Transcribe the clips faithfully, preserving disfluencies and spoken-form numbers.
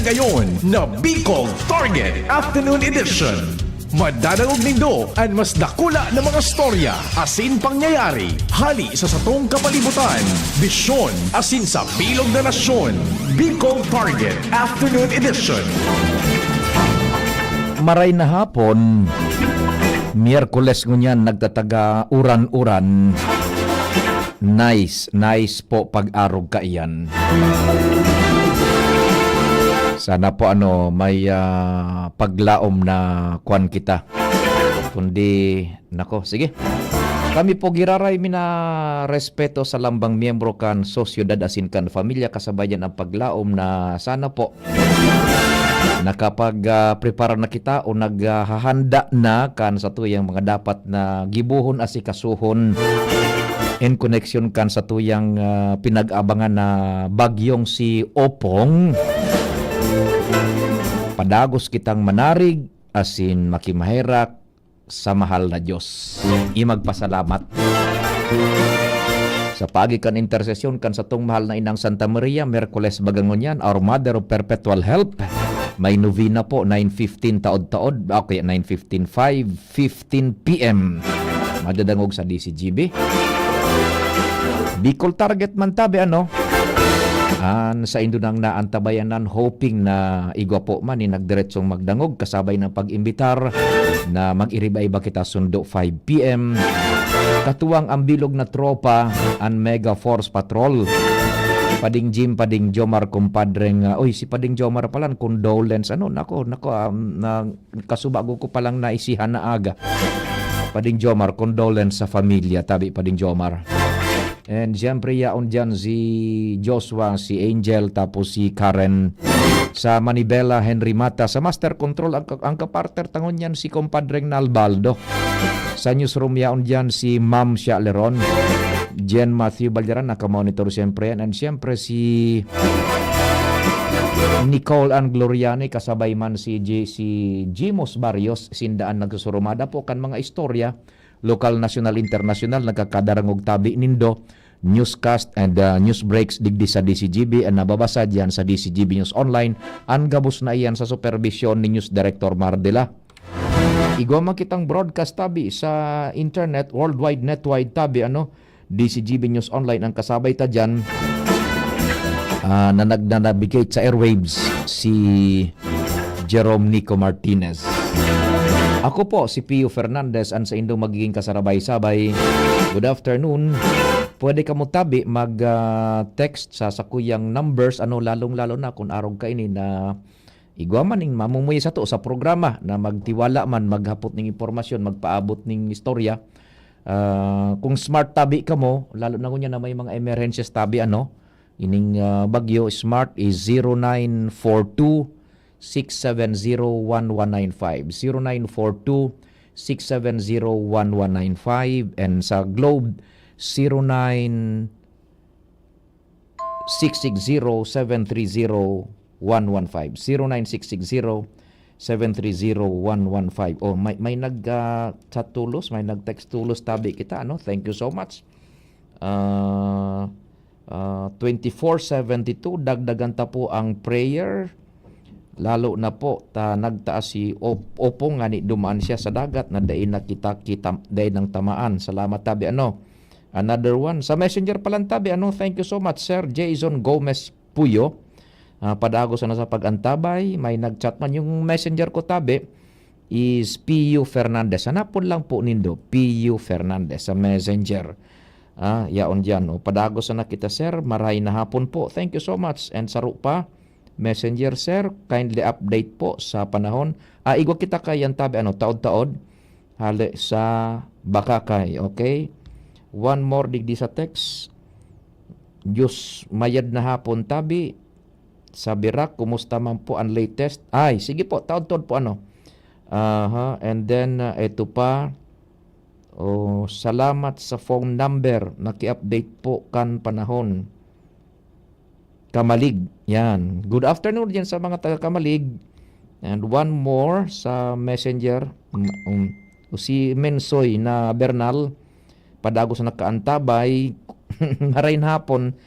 Ngayon na Bicol Target Afternoon Edition. Madadangog nindo an mas dakula na mga storya asin pangyayari hali sa satong kapalibutan, bisyon asin sa bilog na nasyon. Bicol Target Afternoon Edition. Maray na hapon, Miyerkules ngunyan nagtataga uran-uran. Nice, nice po pag-arog kaiyan. Sana po ano, may, ah, paglaom na kwan kita. Kundi, nako, sige. Kami po giraray mi na respeto sa lambang miyembro kan sosyedad asin kan pamilya, kasabay diyan ang paglaom na sana po nakapag, ah, prepara na kita o naghahanda na kan satuyang mga dapat na gibohon, asikasuhon in connection kan satuyang, ah, pinag-abangan na bagyong si Opong. Padagos kitang manarig asin makimaherak sa mahal na Diyos. I magpasalamat. Sa pagi kan intersesyon kan satong mahal na Inang Santa Maria, Miyerkules baga ngunyan, Our Mother of Perpetual Help. May novena po, nine fifteen taod-taod. Okay, nine fifteen, five fifteen P M. Madadangog sa D C G B. Bicol Target man tabi, ano? An saindo nang naantabayanan, hoping na igwa po man ni nagdiretsong magdangog, kasabay ng pag-imbitar na mag-iriba-iba kita sundo five P M. Katuwang ang bilog na tropa, an Mega Force Patrol. Pading Jim, Pading Jomar, kumpadreng, ah, uy, si Pading Jomar pala, condolence, ano, nako, nako, um, na, kasubago ko palang naisihan na aga. Pading Jomar, condolence sa familia, tabi Pading Jomar. And siyempre, yaon dyan si Joshua, si Angel, tapos si Karen. Sa Manibela, Henry Mata. Sa Master Control, ang, ang kapartner tangon yan, si Compadreng Nalbaldo. Sa newsroom, yaon dyan si Ma'am Shaleron, Jen Matthew Balderan, nakamonitor siyempre yan. And siyempre, si Nicole Ann Gloriani, kasabay man si G-, si Jimos Barrios, sindaan nagsusurumada po kan mga istorya, lokal, nasyonal, internasyonal, nagkakadarangog tabi nindo, newscast and, uh, news breaks digdi sa D C G B, and nababasa diyan sa D C G B News Online, an gabos na iyan sa superbisyon ni News Director Mardela. Igwa man kitang broadcast tabi sa internet, worldwide, netwide tabi, ano, D C G B News Online ang kasabay ta diyan, ah, na nagna-navigate sa airwaves, si Jerome Nico Martinez. Ako po, si Pio Fernandez, an saindong magiging kasarabay-sabay. Good afternoon. Pwede kamo tabi mag, ah, text sa sakuyang numbers, ano, lalong-lalo na kung arog kaini na igwa man ning mamumuya sato sa programa na magtiwala man, maghapot ning impormasyon, magpaabot ning istorya. Ah, kung smart tabi kamo, lalo na ngunyan na may mga emerhensias tabi, ano, ining, ah, bagyo, smart is zero nine four two, six seven zero, one one nine five. Zero nine four two, six seven zero, one one nine five. And sa Globe, zero nine six six zero, seven three zero, one one five. Zero nine six six zero, seven three zero, one one five. Oh, may, may nag, ah, chat tulos, may nag-text tulos tabi kita, ano? Thank you so much. Ah, ah, twenty-four seventy-two, dagdagan ta po ang prayer. Lalo na po, ta, nagtaas si Op-, Opong, ngani dumaan siya sa dagat na dai na kita, kita, dai nang tamaan. Salamat tabi, ano. Another one. Sa Messenger pa lang tabi, ano, thank you so much, Sir Jason Gomez Puyo. Ah, padagos na sa pag-antabay. May nag-chat man. Yung Messenger ko tabi is P U Fernandez. Hanapon lang po nindo, P U Fernandez sa Messenger. Ah, yaon diyan. O, padagos na kita, sir. Maray na hapon po. Thank you so much. And saro pa, Messenger, sir, kindly update po sa panahon. Ah, igwa kita kay yan tabi, ano, taod-taod. Hali sa Bakakay, okay? One more digdi sa text. Diyos, mayad na hapon tabi. Sa Birak, kumusta man po ang latest? Ay, sige po, taod-taod po, ano. Aha, and then, uh, eto pa. Oh, salamat sa phone number. Naki-update po kan panahon. Kamalig. Yan. Good afternoon diyan sa mga taga Kamalig. And one more sa Messenger. Um, um, si Mensoy na Bernal, padagos na nakaantabay. Maray na hapon.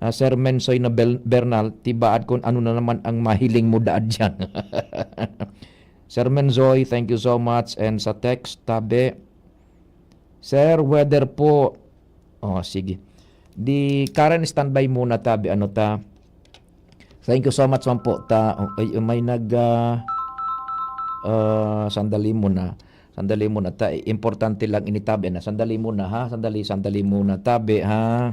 Ah, Sir Mensoy na Bel-, Bernal, tibaad kung ano na naman ang mahiling mo daad diyan. Sir Menzoy, thank you so much. And sa text, tabi, Sir, weather po. Oh, sige. Di, Karen, standby muna, tabi. Ano ta? Thank you so much man po. Ta, oh, ay, may nag, ah, ah, sandali muna. Sandali muna. Ta, importante lang ini, tabi na. Sandali muna, ha? Sandali, sandali muna, tabi, ha?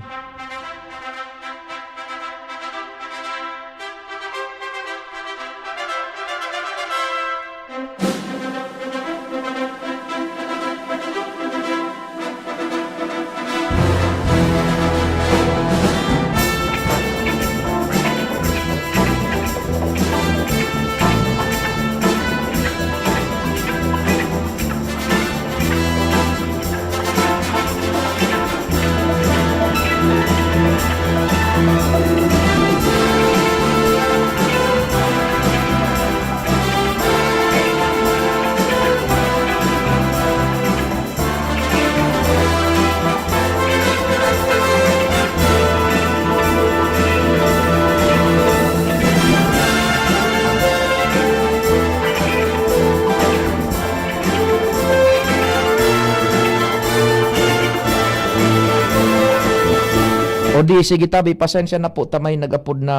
O di, sige, tabi, pasensya na po, ta may nag-apod na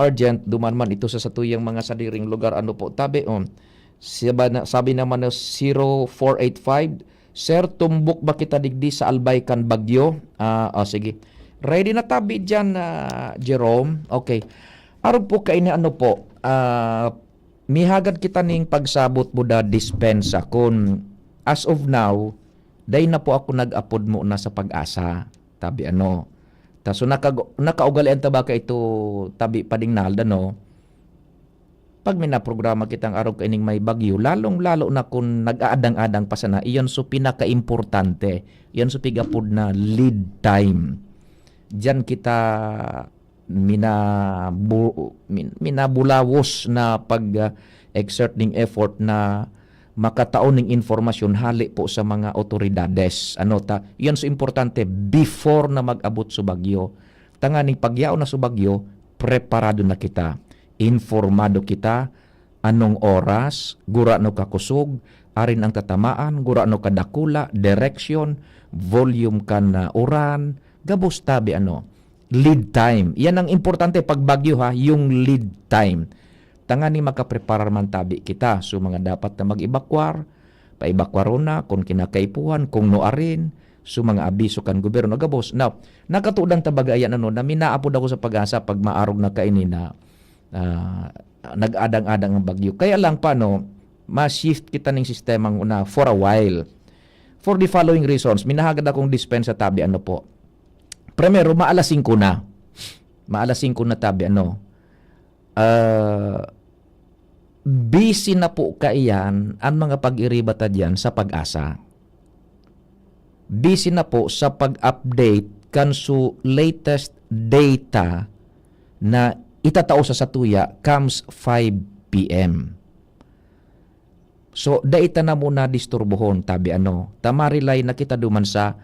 urgent, duman man ito sa satuyang mga sadiring lugar. Ano po, tabi, oh. Sabi na, sabi naman na zero four eight five, "Sir, tumbok ba kita digdi sa Albay kan Bagyo?" Ah, oh, sige. Ready na tabi dyan, ah, Jerome. Okay. Arog po kaini, ano po, ah, mihagad kita ning pagsabot mo da dispensa kun as of now, dai na po ako nag-apod mo na sa Pag-asa. Tabi ano. Ta, so, nakag-, nakaugalian ta ba ka ito, tabi, Pading Nalda, no? Pag may naprograma kitang arog kaining may bagyo, lalong-lalo na kun nag-aadang-adang pa sana, iyon so pinakaimportante. Iyon so pig-apod na lead time. Diyan kita minabu-, min-, minabulawos na pag, ah, exert ning effort na makatao ning impormasyon hale po sa mga otoridades. Ano ta, iyan so importante before na mag-abot so bagyo. Tanganing pagyaon na so bagyo, preparado na kita. Informado kita, anong oras, gurano ka kusog, arin ang tatamaan, gurano ka dakula, direksyon, volume kan, ah, uran, gabos tabi ano, lead time. Yan ang importante pag bagyo ha, yung lead time. Tanganing makapreparar man tabi kita. So, mga dapat na mag-ebakwar, paebakwaron na, kung kinakaipuhan, kung nuarin, so, mga abiso kan gobyerno, gabos. Now, nakatudan ta baga yan, ano, na minaapod ako sa Pag-asa pag maarog na kaini na, ah, nag-adang-adang ang bagyo. Kaya lang pa, no, ma-shift kita ning sistema nguna for a while. For the following reasons, minahagad akong dispensa tabi, ano po. Primero, maalas singko na. Maalas singko na tabi, ano. Ah, busy na po kaiyan ang mga pag-iriba ta diyan sa Pag-asa. Busy na po sa pag-update kan su latest data na itatao sa satuya comes five P M. So, dai ta na muna disturbohon, tabi ano. Ta marilay na kita duman sa,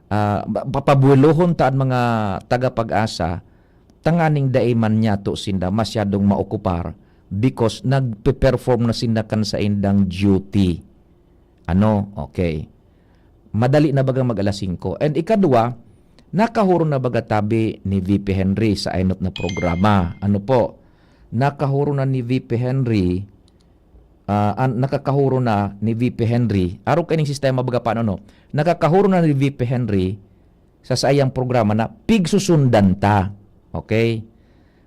ah, pa-, papabuelohon ta an mga taga Pag-asa, tanganing dai man niyato sinda masyadong maokupar because nagpe-perform na sinda kan saindang duty. Ano? Okay. Madali na bagang mag-alas singko. And ikadwa, nakahuron na baga tabi ni V P Henry sa enot na programa. Ano po? Nakahuron na ni V P Henry, ah, an-, nakakahuron na ni V P Henry. Arog kaining sistema baga paano, no? Nakakahuron na ni V P Henry sa saiyang programa na pigsusundan ta. Okay?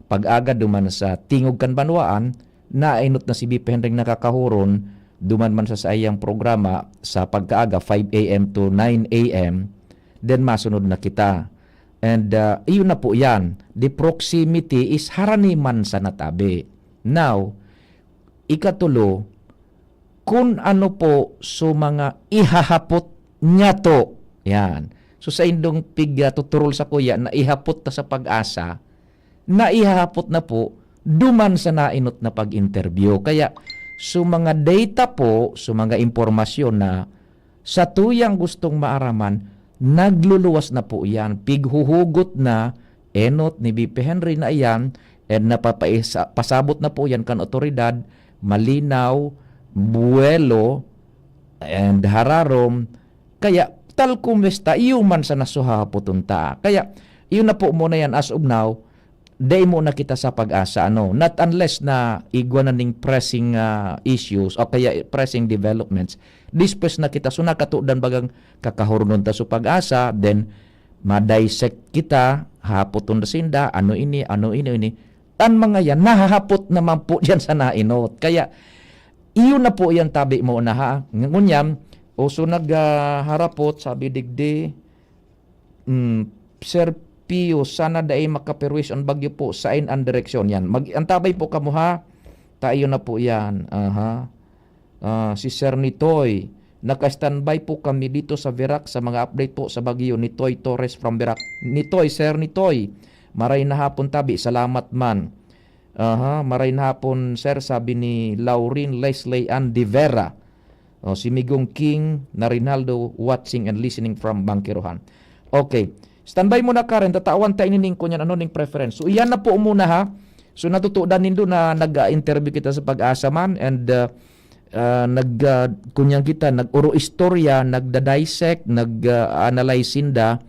Pag-aga duman sa Tingog kan Banwaan, nainot na si V P Henry nakakahuron, duman man sa saiyang programa sa pagkaaga, five A M to nine A M, then masunod na kita. And, ah, iyon na po yan. The proximity is harani man sa natabi. Now, ikatulo, kun ano po so mga ihahapot niyato. Yan. So, saindong pig-, ah, tuturol sa kuya na ihapot ta sa Pag-asa, na ihahapot na po duman sa nainot na pag-interview. Kaya, so mga data po, so mga impormasyon na sa tuyang gustong maaraman, nagluluwas na po yan. Pighuhugot na enot ni B P Henry na iyan, and napapaisa-, pasabot na po yan kan otoridad, malinaw, buwelo, and hararom. Kaya, tal kung mesta, iyo man sa nasuhahapoton ta. Kaya, yun na po muna yan as of now, dai mo na kita sa PAGASA, ano. Not unless na igwa na ning pressing, ah, issues o kaya pressing developments. Dispose na kita. So, nakatudan bagang kakahurnon ta sa PAGASA, then ma-dissect kita, hapoton na sinda, ano ini, ano ini, ini. An mga yan, nahahapot naman po yan sa naenot. Kaya, iyo na po yan tabi mo na ha. Ngunyan, o so nagharapot, sabi digdi, mm, Sir Pio, sana dai makaperwisyo an bagyo po, sain an direksyon yan. Mag-, antabay po kamo ha. Ta iyo na po yan. Aha. Ah, si Sir Nitoy, "Naka-standby po kami dito sa Virac sa mga update po sa bagyo." Nitoy Torres from Virac. Nitoy, Sir Nitoy, maray na hapon tabi. Salamat man. Aha, maray na hapon, sir, sabi ni Lauren Leslie Ann de Vera. O, si Migong King na Rinaldo, watching and listening from Bangkirohan. Okay. Standby muna, Karen. Tatawan ta ini ning kunyan ano ning preference. So, iyan na po muna, ha. So, natutudan nindo na nag-interview kita sa PAGASA man and, uh, uh, nag, uh, kunyan kita, nag-uro istorya, nagda-dissect, nag, uh, analyze sinda.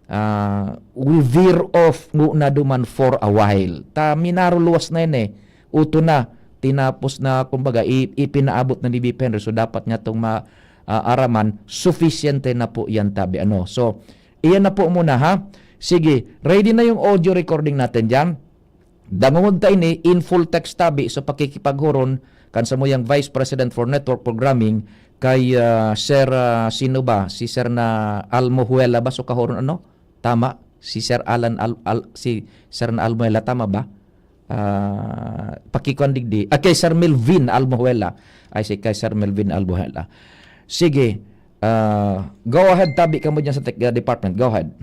Ah, we veer off ngona duman for a while. Ta minaruluwas na yan eh. Uto na, tinapos na, kumbaga, i-, ipinaabot na ni B P Henry. So, dapat nga itong ma-, ah, araman, sufisyente na po yan, tabi. Ano? So, iyan na po muna, ha? Sige, ready na yung audio recording natin dyan. Dangog ta ini in full text tabi sa pakikipaghuron kan samuyang Vice President for Network Programming kay, ah, Sir, ah, sino ba? Si Sir na Almohuela ba? So, kahuron ano? Tama? Si Sir Alan Al-, Al-, si Sir na Almohuela, tama ba? Ah, pakikuan digdi. Ah, kay Sir Melvin Almohuela. Ay, si kay Sir Melvin Almohuela. Sige. Ah, go ahead, tabi kamo dyan sa tech, ah, department. Go ahead.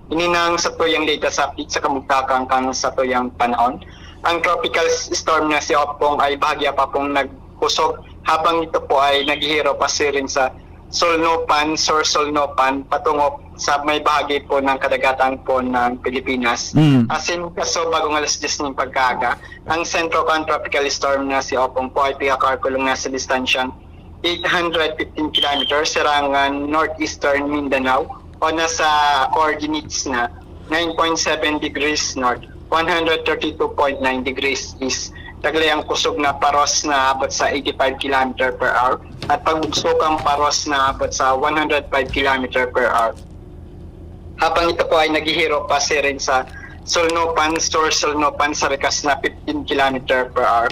Ini nang satuyang latest update sa kamugtakan kan satuyang panahon. Ang tropical s-, storm na si Opong ay bahagya pa pong nagkusog, habang ito po ay naghihiro pasiring sa Solnopan, Sur Solnopan, patungo sa may bahagi po ng kadagatan po ng Pilipinas. Mm. Asin kaso, bagong alas diyes ng pagkaaga, ang sentro kan tropical storm na si Opong po ay pigkakalkulong na sa distansyang eight hundred fifteen kilometers, sirangan northeastern Mindanao, o nasa coordinates na nine point seven degrees north, one hundred thirty-two point nine degrees east. Taglay ang kusog na paros na abot sa eighty-five kilometer per hour at pagbugso kan paros na abot sa one hundred five kilometer per hour. Habang ito po ay naghihiro pasiring sa Solnopan, Sur Solnopan, sa rikas na fifteen kilometer per hour.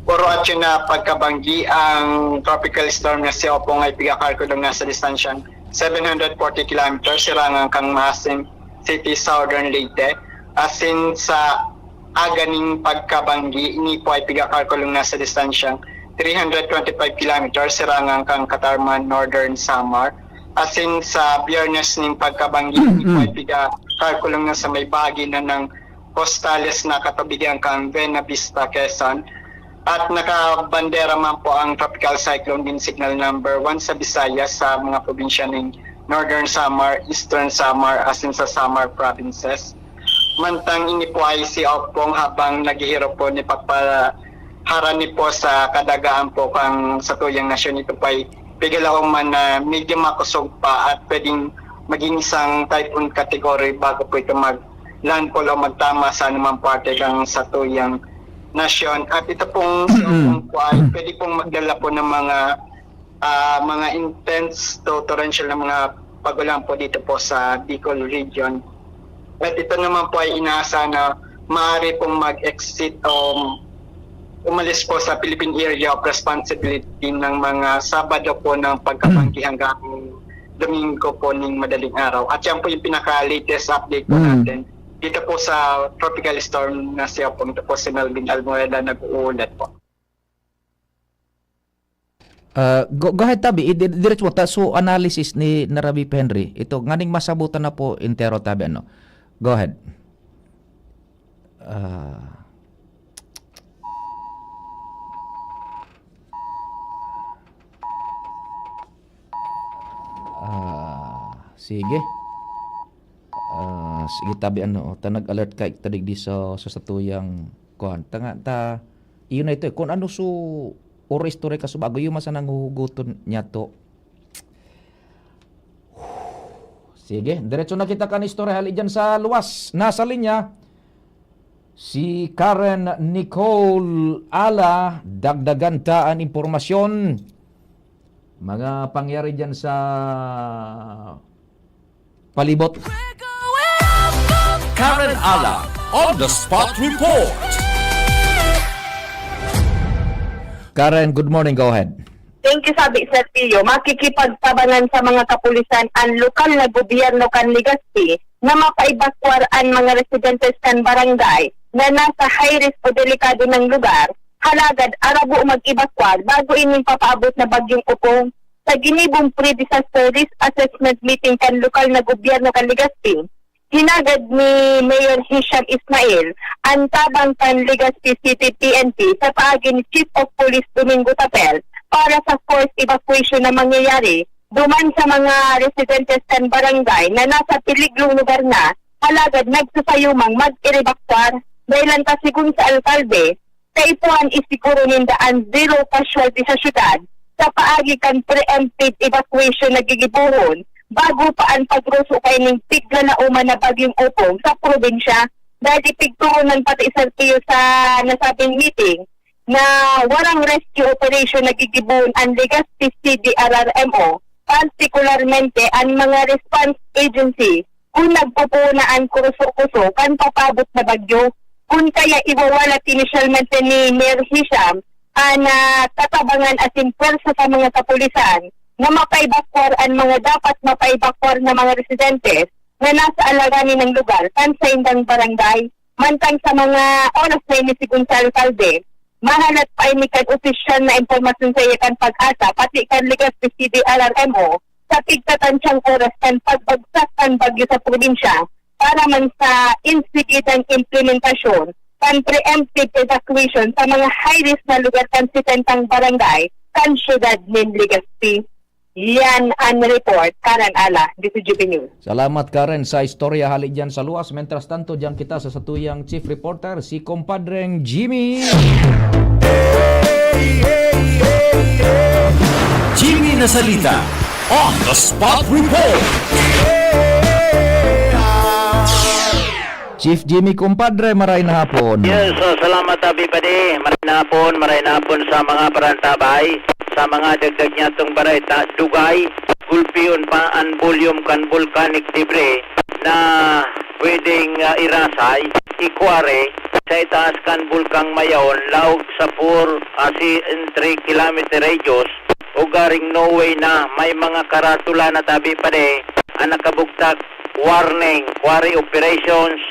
Puro atyo na pagkabanggi ang tropical storm na si Opong ay pigkakalkulong na sa distansyang seven hundred forty kilometers, sirangan kan Maasin City, Southern Leyte. Asin sa aga ning pagkabanggi, ini po ay pigkakalkulong na sa distansyang three hundred twenty-five kilometers, sirangan kan Catarman, Northern Samar. Asin sa Biyernes ning pagkabanggi, ini po ay pigkakalkulong na sa may bahagi na ng Costales na katubigan kan Buenavista, Quezon. At nakabandera man po ang Tropical Cyclone Dean Signal number one sa Visayas, sa mga probinsya ning Northern Samar, Eastern Samar, asin sa Samar provinces. Mantang ini po ay si Opong, habang naghihirop po ni pagpaharani po sa kadagaan po kan satuyang nasyon. Ito po ay pigalaom man na medyo makusog pa at pwedeng maging isang typhoon category bago po ito mag-landfall o magtama sa anumang parte kan satuyang nasyon. At ito pong si Opong po ay pwede pong magdala po ng mga, ah, mga intense to torrential na mga pag-ulan po dito po sa Bicol region. At ito naman po ay inaasa na maaari pong mag-exit o umalis po sa Philippine Area of Responsibility ng mga Sabado po ng pagkabanggi hanggang Domingo po ning madaling araw. At yan po yung pinaka-latest update po Mm. natin dito po sa tropical storm na si Opong. Ito po si Melvin Almoeda, nag-uulat po. Ah, go, go ahead, Tabi. I-, di-, diretso mo. Ta-, so, analysis ni Narabi Henry. Ito, nganing masabutan na po entero, Tabi, ano? Go ahead. Ah. Ah, sige. Ah, Sige, tabi ano, ta nag-alert ka, ta digdi sa, sa satuyang kuwan. Ta nga, ta, iyon na ito eh. Kung ano su, oro istorya ka subago, yun man sa nanghuhuguton niya to. Sige, diretso na kita kan istorya. Hali dyan sa luwas. Nasa linya, si Karen Nicole Ala. Dagdagan ta an impormasyon. Mga pangyari dyan sa palibot. Karen Ala on the spot report. Karen, good morning. Go ahead. Thank you, sabi Sir Pio. Makikipagtabangan sa mga kapulisan ang lokal na gobyerno kan Legazpi na mapaibakwar an mga residentes kan barangay na nasa high risk o delikado ng lugar, halagad arabo mag-evacuar bago ining papaabot na Bagyong Opong. Sa ginibong pre-disaster risk assessment meeting kan lokal na gobyerno kan Legazpi, hinagad ni Mayor Hisham Ismail ang tabang kan Legazpi City P N P sa paagi ni Chief of Police Domingo Tapel para sa forced evacuation na mangyayari duman sa mga residentes kan barangay na nasa peligrong lugar na, halagad nagsasayumang mag-evacuar. Dahilan ta, sigon sa alkalde, kaipuhan isiguro ninda an zero casualty sa syudad sa paagi kan preemptive evacuation na gigibohon bago pa an pagruso kaining piglalaoman na Bagyong Opong sa probinsya. Dahil ipigtuon man pati sa L T O sa nasabing meeting na warang rescue operation na gigibohon an Legazpi C D R R M O, partikularmente an mga response agency, kun nagpupuon na an kuruso-kuso kan papabot na bagyo. Kun kaya iwawalat inisyalmente ni Mayor Hisham an, ah, katabangan asin pwersa sa mga kapulisan na mapaibakwar an mga dapat mapaibakwar na mga residentes na nasa alagani ng lugar kan saindang barangay. Mantang sa mga oras na ini, sigon sa alkalde, mahalat pa ini kan opisyal na impormasyon sa iya kan PAGASA, pati kan Legazpi C D R R M O, sa pigtatansyang oras kan pagbagsak kan bagyo sa probinsya para man sa insigidang implementasyon kan preemptive evacuation sa mga high-risk na lugar kan setentang barangay kan siyudad nin Legazpi. Yan an report, Karen Ala, D C G P News. Salamat, Karen, sa istorya hali diyan sa luwas. Mientras tanto, diyan kita sa satuyang chief reporter, si Compadreng Jimmy. Jimmy Nasalita on the spot report. Chief Jimmy, Compadre, maray na hapon. Yes, ah, salamat, Abi Padi. Maray na hapon, maray na hapon sa mga parantabay, sa mga dagdag niyatong bareta, dugay, gulpiyon pa an volume kan volcanic debris na pwedeng, ah, irasay, ikware, sa itaas kan Bulkang Mayon, laog sa four, ah, si, in three kilometer radius, ugaring no way na may mga karatula na tabi pa di, ang nakabugtak, warning, quarry operations,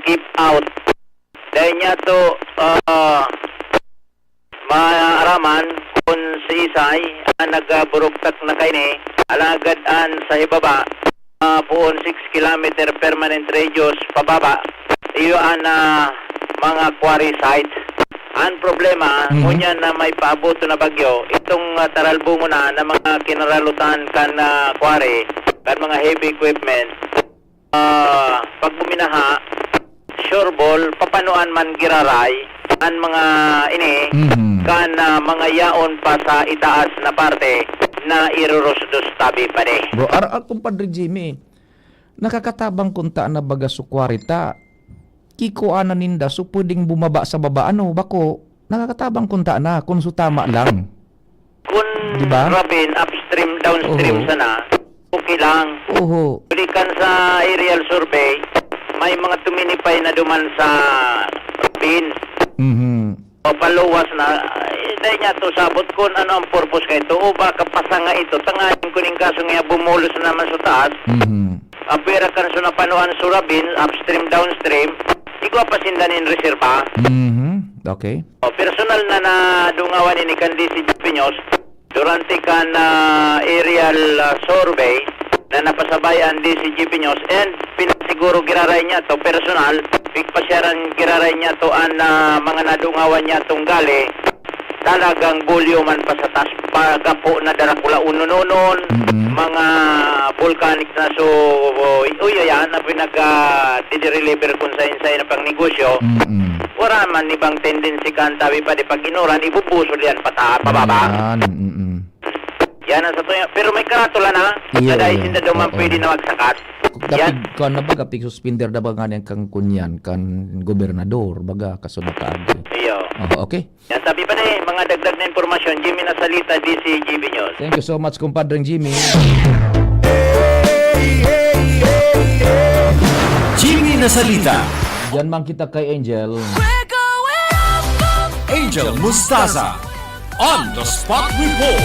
keep out. Dahil niya to, ah, maaraman kun siisay ang nagburuktak na kaini, alagad an sa ibaba, ah, puon six kilometer permanent radius pababa, iyo an, ah, mga quarry site. Ang problema, Mhm. ngunyan na may paaboto na bagyo, itong, ah, taralbungo na, na mga kinaralutan kan, ah, quarry, kan mga heavy equipment, ah, pag buminaha, sure ball, papanuan man giraray, an mga ini, Mhm. kan, ah, mga yaon pa sa itaas na parte na irurusdos tabi pa di. Bro, ar-, ar-, Compadre Jimmy, nakakatabang kun ta na baga su kwarta, kikuanan ninda, so pwedeng bumaba sa baba, ano, bako, nakakatabang kun ta na, kun su tama lang. Kun Di ba? Rabin, upstream, downstream Oho. sana, okay lang. Oho. Balikan sa aerial survey, may mga tuminipay na duman sa Rabin. Mhm. O paluwas na, eh, dahil niya to, sabot kun ano ang purpose ka ito, o baka pasanga ito, tanganing kuning kaso nga bumulos na naman sa taas. Mhm. Apwera kan so napanuan so Rabin, upstream, downstream, igwa pa sinda nin reserba. Mhm. Okay. O, personal na nadungawan ini kan D C G P News, durante kan, ah, aerial, ah, survey na napasabay an D C G P News and pinasiguro giraray niya to personal, pigpasyaran giraray niya to an, ah, mga nadungawan niya tong gali Talagang bulyo man pa sa taas, pagapo na darakula unononon, Mm-mm. mga volcanic na so, uy, uy, ayan na pinag, ah, didirilever kung sain-sain na pang negosyo. Mm-mm. Wala man ibang tendency kan tabi pa di pag inuran, ibubusol yan pata-, pababa. Yan, mm-mm. Yan ang sa tuya. Pero may karatula na, Iyo, na dahil iyo. sinda daw man Oo. pwede na magsakat. Yan. Dapig, kuwan na baga, pig-suspender na baga niyan kan kunyan, kan gobernador, baga, kasunod ta agi. Iyo. Oo, okay. Yan, sabi pa na eh, mga dagdag na impormasyon, Jimmy Nasalita, D C G B News. Thank you so much, kumpadreng Jimmy. Jimmy Nasalita. Diyan man kita kay Angel. Angel Mustaza, on the spot report.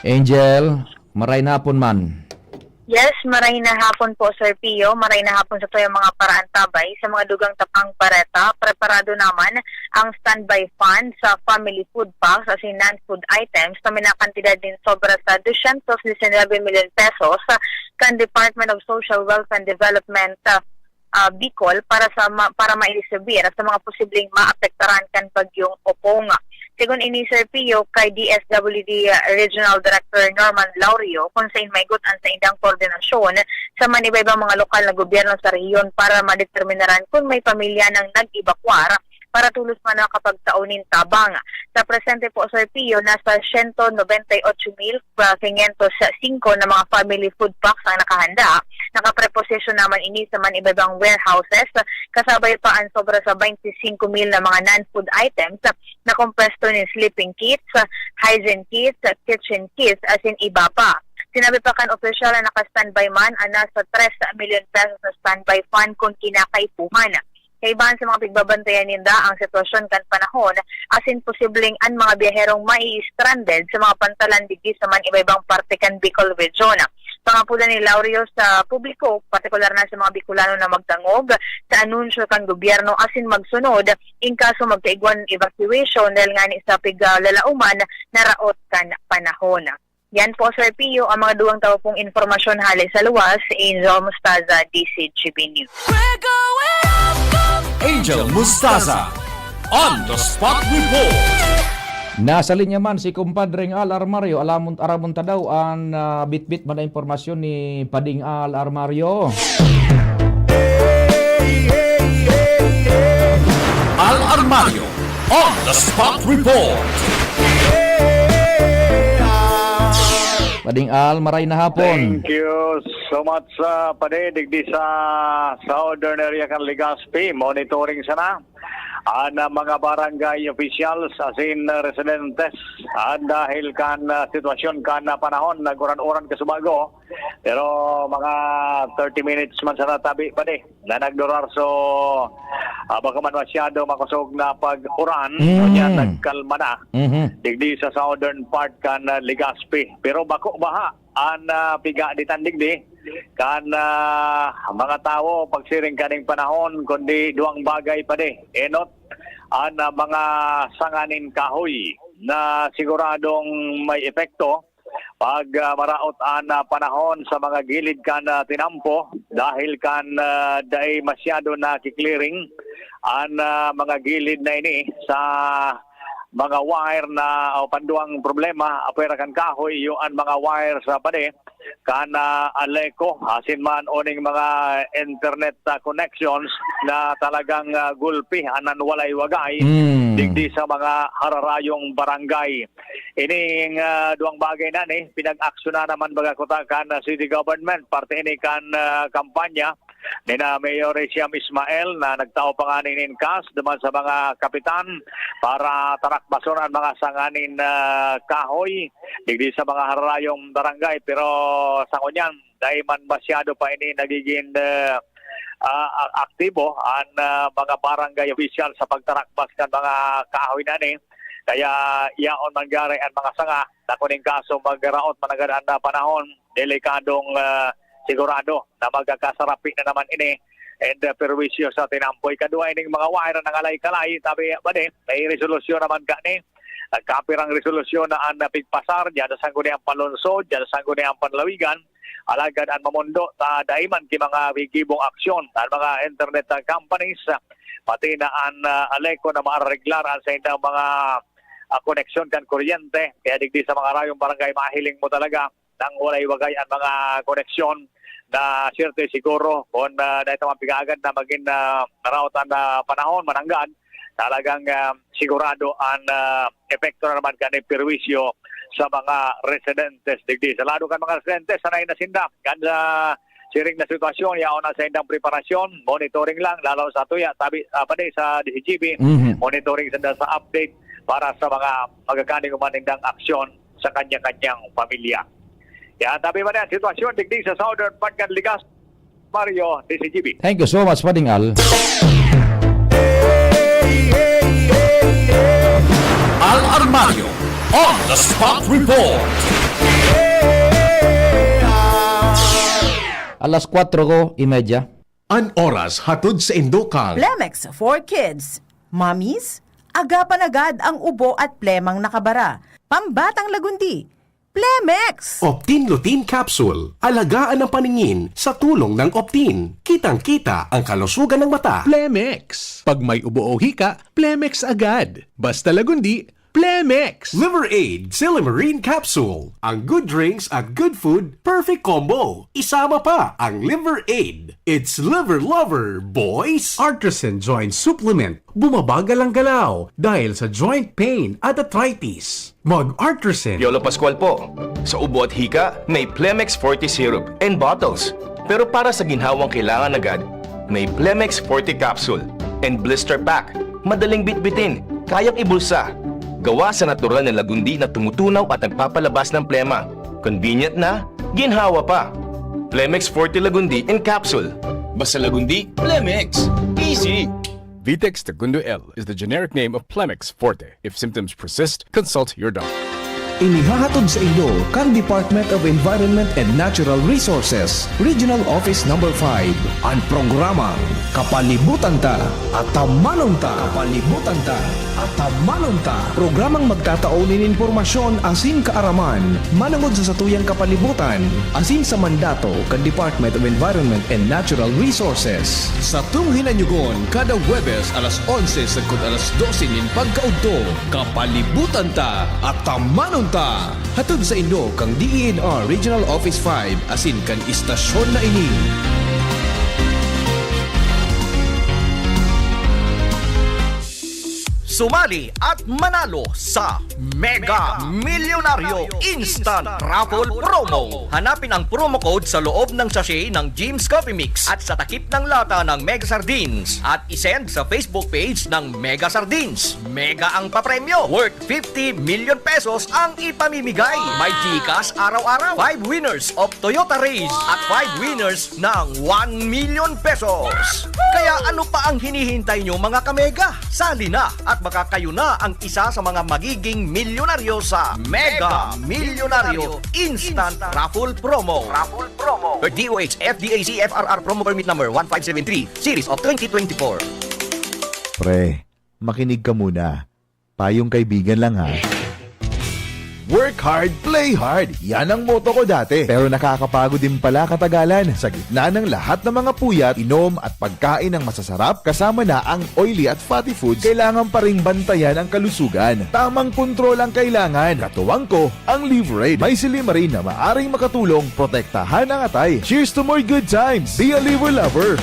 Angel, maray na hapon man. Yes, maray na hapon po, Sir Pio. Maray na hapon sa tuyang mga paraantabay. Sa mga dugang tapang bareta, preparado naman ang standby fund sa family food packs as in non-food items na may mga kantidad nin sobra sa dosyentos disinwebe milyon pesos kan Department of Social Wealth and Development, ah, ah, Bicol para sa ma-, para maidistribuir sa mga posibleng maapektaran kan Bagyong Opong. Segun ini, Sir Pio, kay D S W D Regional Director Norman Laurio, kun sain maigot an saindang koordinasyon sa man iba-ibang mga lokal na gobyerno sa rehiyon para madeterminaran kun may pamilya nang nag-ebakwar para tolos man makapagtao nin tabang. Sa presente po, Sir Pio, nasa siyento nobenta y ocho mil quinientos singko na mga family food packs ang nakahanda. Nakapreposisyon naman ini sa man iba-ibang warehouses, kasabay pa an sobra sa baynte singko mil na mga non-food items na kompleto nin sleeping kits, hygiene kits, kitchen kits, asin iba pa. Sinabi pa kan opisyal na naka-standby man an nasa tres milyon pesos na standby fund kun kinakaipuhan. Kaibahan sa mga pigbabantayan ninda ang sitwasyon kan panahon, asin posibleng an mga biyaherong mai-stranded sa mga pantalan digdi sa man iba-ibang parte kan Bicol Region. Pangapulan ni Laurio sa publiko, partikular na sa mga Bicolano na magdangog sa anunsyo kan gobyerno asin magsunod in kaso magkaigwan evacuation dahil ngani sa piglalauman na raot kan panahon. Yan po, Sir Pio, ang mga duwang tawo pong impormasyon hale sa luwas. Angel Mustaza, D C G B News. Angel Mustaza, on the spot report. Nasa linya man si Kumpadreng Al Armario. Alamon, aramon ta daw an, ah, bitbit man na impormasyon ni Pading Al Armario. Al Armario, on the spot report. Pading Al, maray na hapon. Thank you so much, ah, Padi. Digdi sa southern area kan Legazpi, monitoring sana an, ah, mga barangay officials, asin, ah, residentes, ah, dahil kan, ah, sitwasyon kan, ah, panahon, nag-uran-uran kasubago. Pero mga thirty minutes man sana tabi, Padi, na nagdurar. So, ah, bako man masyado makosog na pag-uran, Mm. ngunyan nagkalma na. Mhm. Digdi sa southern part kan, ah, Legazpi. Pero bako baha an, ah, pigaditan digdi kan, ah, mga tawo pagsiring kaning panahon, kundi duwang bagay, Padi. Enot, an, ah, mga sanga nin kahoy na siguradong may epekto pag, ah, maraot an, ah, panahon sa mga gilid kan, ah, tinampo dahil kan, ah, dai masyado naki-clearing an, ah, mga gilid na ini sa mga wire na, o panduang problema, apwera kan kahoy, iyo an mga wire sa padi kan, ah, Aleco, asin man oning mga internet, ah, connections na talagang, ah, gulpi an nanwalay-wagay Mm. digdi sa mga hararayong barangay. Ining, ah, duwang bagay na ni, pinag-aksyonan naman baga kuta kan, ah, city government, parte ini kan, ah, kampanya nina Mayor Hisham Ismael na nagtao pa nga nin cash duman sa mga kapitan para tarakbason an mga sanga nin, ah, kahoy digdi sa mga hararayong barangay. Pero sa ngunyan, dai man masyado pa ini nagigin, ah, ah, a-, aktibo an, ah, mga barangay official sa pagtarakbas kan mga kahoy na ni. Kaya yaon man gari an mga sanga na kun in kaso magraot man nanggad an, ah, panahon, delikadong, ah, sigurado na magkakasarapi na naman ini and, ah, perwisyo sa tinampo. Ikadua, ining mga wire na nangalay-kalay, tabi ba ni, may resolusyon naman kani. Nagkapirang resolusyon na an, ah, pigpasar diyan sa sangguniang panlungsod, diyan sa sangguniang panlawigan. Alagad an mamondo ta dai man ki mga gibong aksyon an mga internet, ah, companies, ah, pati na an, ah, Aleco na maareglar an saindang mga, ah, koneksyon kan kuryente. Kaya digdi sa mga arayong barangay, mahiling mo talaga nang walay-wagay ang mga koneksyon na siyerte siguro kung, ah, dahil naman pigaagad na maging, ah, naraotan na panahon, mananggad, talagang, ah, sigurado ang, ah, epekto na naman kan perwisyo sa mga residentes digdi. Sa lado kan mga residentes, sanay na sinda kan, ah, siring na sitwasyon, yaon na sa indang preparasyon, monitoring lang, lalo sa tuya, tabi, ah, pati sa D C G B, Mhm. monitoring sinda sa update para sa mga magkakaning uman nindang aksyon sa kanya-kanyang pamilya. Yan, tabi man yan, sitwasyon digdi sa Southern Part kan Legazpi, Mario, D C G B. Thank you so much, Pading Al. Al Armario on the spot report. Alas kwatro ko y medya. An oras hatod sa indo kang Plemex for Kids. Mommies, agapan agad ang ubo at plemang nakabara. Pambatang lagundi, Plemex! Optin Lutein Capsule. Alagaan ang paningin sa tulong ng Optin. Kitang-kita ang kalusugan ng mata. Plemex. Pag may ubo o hika, Plemex agad. Basta lagundi, Plemex! Liver Aid, Silymarin Capsule. Ang good drinks at good food, perfect combo. Isama pa ang Liver Aid. It's Liver Lover, boys! Artisan Joint Supplement. Bumabagal ang galaw dahil sa joint pain at arthritis. Mag-Artisan. Piolo Pascual po. Sa ubo at hika, may Plemex Forte Syrup and bottles. Pero para sa ginhawang kailangan agad, may Plemex Forte Capsule and Blister Pack. Madaling bitbitin, kayang ibulsa. Gawa sa natural na lagundi na tumutunaw at nagpapalabas ng plema. Convenient na, ginhawa pa. Plemex Forte Lagundi in Capsule. Basta lagundi, Plemex. Easy! Vitex Segundo L is the generic name of Plemex Forte. If symptoms persist, consult your doctor. Inihahatod sa inyo kan Department of Environment and Natural Resources, Regional Office Number five, an programang Kapalibutan Ta, Atamanon Ta. Kapalibutan Ta, Atamanon Ta. Programang magtatao nin impormasyon asin kaaraman manongod sa satuyang kapalibutan asin sa mandato kan Department of Environment and Natural Resources. Satong hinanyugon kada Huwebes alas onse sagkod alas dose nin pagkaudto, Kapalibutan Ta, Atamanon Ta. Hatod sa inyo kan D E N R Regional Office five asin kan istasyon na ini. Sumali at manalo sa Mega Milyonaryo Instant Raffle Promo. Hanapin ang promo code sa loob ng sachet ng Jim's Coffee Mix at sa takip ng lata ng Mega Sardines at isend sa Facebook page ng Mega Sardines. Mega ang papremyo, worth fifty million pesos ang ipamimigay. May GCash araw-araw, five winners of Toyota Raize at five winners ng one million pesos. Kaya ano pa ang hinihintay nyo, mga kamega? Sali na at baka kayo na ang isa sa mga magiging milyonaryo sa Mega Milyonaryo Instant Raffle Promo. Raffle Promo. Per D O H F D A C F R R Promo Permit Number one five seven three, Series of twenty twenty-four. Pre, makinig ka muna. Payong kaibigan lang, ha. Work hard, play hard. Yan ang motto ko dati. Pero nakakapagod din pala katagalan. Sa gitna ng lahat ng mga puyat, inom at pagkain ng masasarap, kasama na ang oily at fatty foods, kailangan pa ring bantayan ang kalusugan. Tamang kontrol ang kailangan. Katuwang ko, ang Liver Aid. May silymarin na maaring makatulong protektahan ang atay. Cheers to more good times! Be a Liver Lover!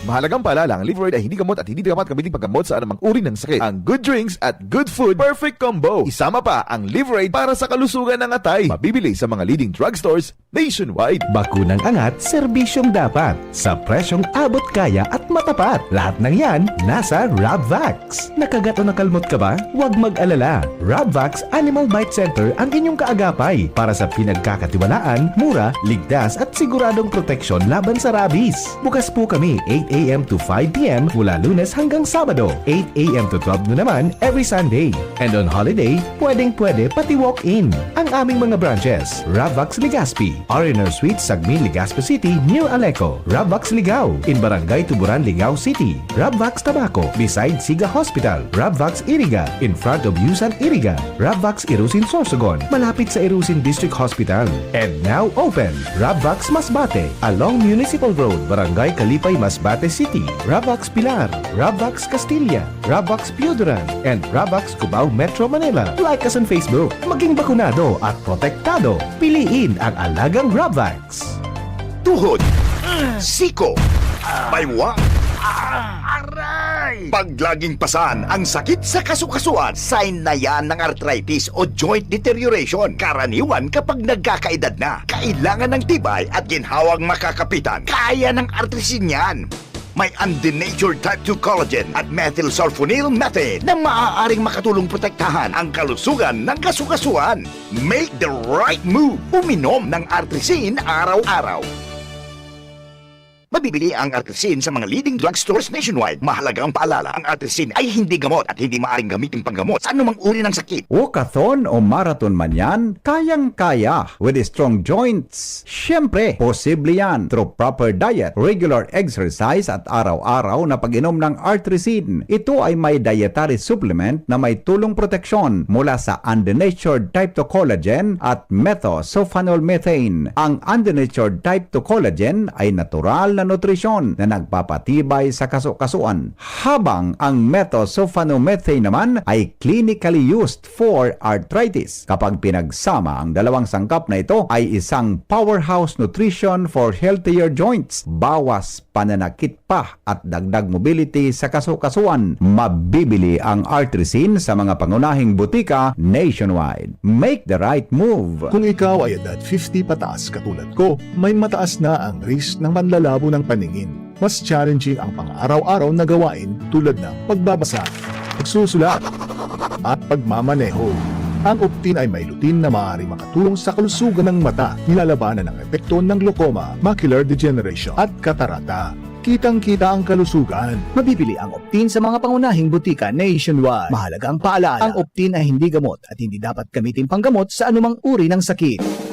Mahalagang paalala, ang Liver Aid ay hindi gamot at hindi dapat gamitin paggamot sa anumang uri ng sakit. Ang good drinks at good food, perfect combo. Isama pa ang Liver Aid para sa kalusugan ng atay. Mabibili sa mga leading drugstores nationwide. Bakunang angat, serbisyong dapat. Sa presyong abot kaya at matapat. Lahat ng yan, nasa Rabvax. Nakagat o nakalmot ka ba? Huwag mag-alala. Rabvax Animal Bite Center ang inyong kaagapay para sa pinagkakatiwalaan, mura, ligtas at siguradong proteksyon laban sa rabies. Bukas po kami eight a m to five p m mula Lunes hanggang Sabado, eight a m to twelve noon naman every Sunday. And on holiday, pwedeng-pwede pati walk-in. Ang aming mga branches, Rabvax Legazpi, R and R Suite, Sagmin, Legazpi City, near Aleco, Rabvax Ligao, in Barangay Tuburan, Ligao City, Rabvax Tabaco, beside Siga Hospital, Rabvax Iriga, in front of Yusan Iriga, Rabvax Irusin Sorsogon, malapit sa Irusin District Hospital. And now open, Rabvax Masbate, along Municipal Road, Barangay Kalipay, Masbate, City, Ravax Pilar, Ravax Castilla, Ravax Pioduran, and Ravax Cubao Metro Manila. Like us on Facebook. Maging bakunado at protektado. Piliin ang alagang Ravax. Tuhod, siko, baywang, aray! Pag laging pasan ang sakit sa kasukasuan, sign na yan ng arthritis o joint deterioration. Karaniwan kapag nagkakaedad na, kailangan ng tibay at ginhawang makakapitan. Kaya ng Artrisin yan. May undenatured type two collagen at methylsulfonyl methane na maaaring makatulong protektahan ang kalusugan ng kasukasuan. Make the right move. Uminom ng Artrisin araw-araw. Mabibili ang Artrisin sa mga leading drugstores nationwide. Mahalaga ang paalala, ang Artrisin ay hindi gamot at hindi maaaring gamitin panggamot sa anumang uri ng sakit. Walkathon o marathon man yan, kayang-kaya with strong joints. Siyempre, posible yan through proper diet, regular exercise at araw-araw na pag-inom ng Artrisin. Ito ay may dietary supplement na may tulong proteksyon mula sa undenatured type two collagen at methosulfonol methane. Ang undenatured type two collagen ay natural na nutrisyon na nagpapatibay sa kasukasuan, habang ang methosulfonol methane naman ay clinically used for arthritis. Kapag pinagsama, ang dalawang sangkap na ito ay isang powerhouse nutrition for healthier joints, bawas pananakit pa at dagdag mobility sa kasukasuan. Mabibili ang Artrisin sa mga pangunahing butika nationwide. Make the right move! Kung ikaw ay edad fifty pataas katulad ko, may mataas na ang risk ng panlalabo ng paningin. Mas challenging ang pang-araw-araw na gawain tulad ng pagbabasa, pagsusulat, at pagmamaneho. Ang Optin ay may lutein na maaaring makatulong sa kalusugan ng mata, nilalabanan ang epekto ng glaucoma, macular degeneration, at katarata. Kitang-kita ang kalusugan. Mabibili ang Optin sa mga pangunahing butika nationwide. Mahalaga ang paalala, ang Optin ay hindi gamot at hindi dapat gamitin panggamot sa anumang uri ng sakit.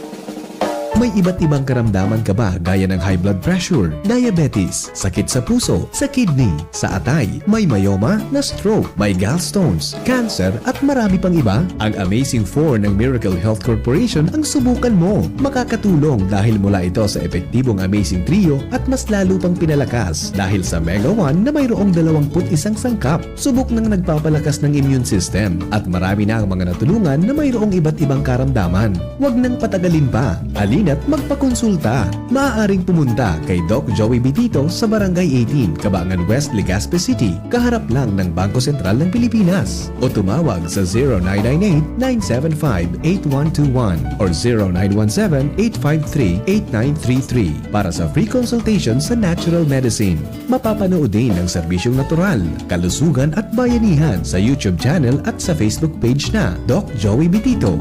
May iba't ibang karamdaman ka ba, gaya ng high blood pressure, diabetes, sakit sa puso, sa kidney, sa atay, may myoma, na-stroke, may gallstones, cancer, at marami pang iba? Ang Amazing four ng Miracle Health Corporation ang subukan mo. Makakatulong dahil mula ito sa epektibong Amazing Trio at mas lalo pang pinalakas dahil sa Mega one na mayroong dalawang put isang sangkap. Subok nang nagpapalakas ng immune system at marami na ang mga natulungan na mayroong iba't ibang karamdaman. Huwag nang patagalin pa. Halina't magpakonsulta. Maaaring pumunta kay Doc Joey Bitito sa Barangay eighteen, Cabangan West, Legazpi City, kaharap lang ng Bangko Sentral ng Pilipinas. O tumawag sa zero nine nine eight, nine seven five, eight one two one or zero nine one seven, eight five three, eight nine three three para sa free consultation sa natural medicine. Mapapanood din ang serbisyong natural, kalusugan at bayanihan sa YouTube channel at sa Facebook page na Doc Joey Bitito.